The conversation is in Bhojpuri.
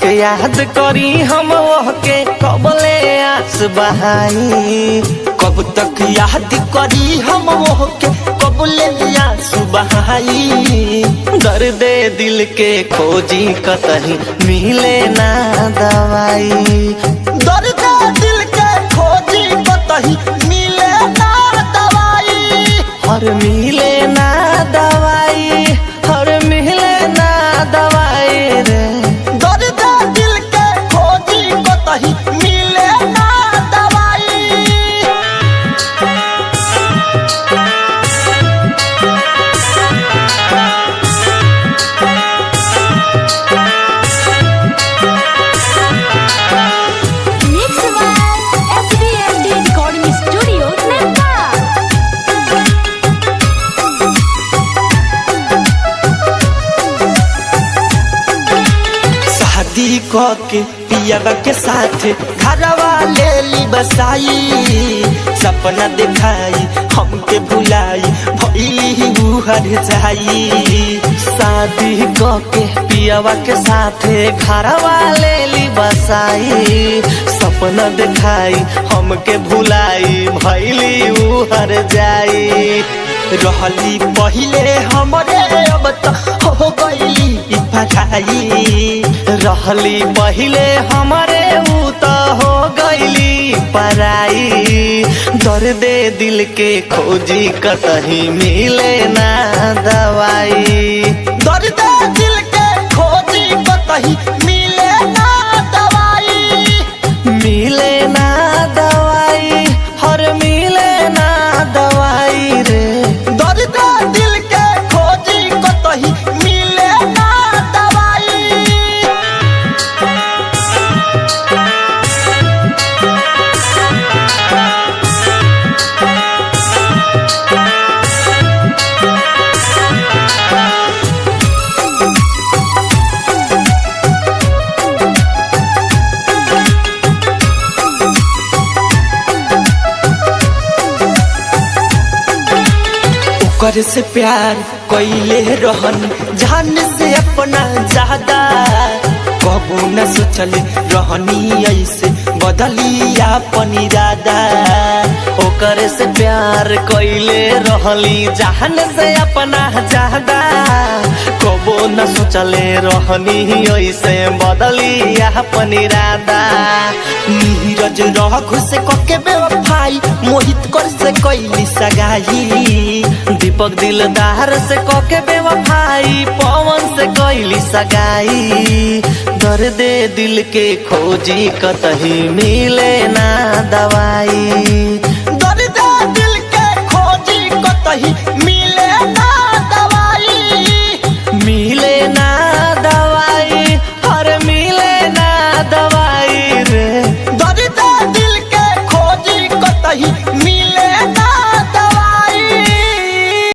याद करी हम ओहके कबले आस बहाई। कब तक याद करी हम ओहके कबले आंसू बहाई। दर्द दिल के खोजी कतही मिले ना दवाई। दर्द दिल के खोजी कतही मिले ना दवाई। हर मिले ना दवाई, हर मिले ना दवाई रे। दर्द दिल के खोजी कतही मिले ना दवाई। Mix by SBMD Recording Studio, Nepal. शादी क के पियावा के साथ घरवा ले ली बसाई। सपना दिखाई हमके भुलाई भइली उ हर जाई। शादी क के पियावा के साथे घरवा ले ली बसाई। सपना दिखाई हमके भुलाई भैली उ हर जाई। रहली पहिले हमरे अब त हो गइली ई पराई। रहली पहिले हमारे ऊ त हो गईली पराई। दर्द दिल के खोजी कतही मिले ना दवाई। दर्द दिल के खोजी कतही मिले ना दवाई। मिले ना दवाई, हर मिले ना दवाई रे। दर्द दिल के खोजी कतही मिले ना दवाई। ओकर से प्यार कैले रहन जान से अपना ज्यादा। कबू न सोचल रहनी ऐसे बदली अपन इरादा। ओकर से प्यार कैले रहली जान से अपना ज्यादा। कबो न सोचले रहनी ऐसे बदली अपन इरादा। नीरज रघु से कके बेवफाई मोहित कर से कैली सगाई। दीपक दिलदार से कके बेवफाई पवन से कैली सगाई। दर्द दिल के खोजी कतही मिले ना दवाई। दर्द दिल के खोजी कतही मिले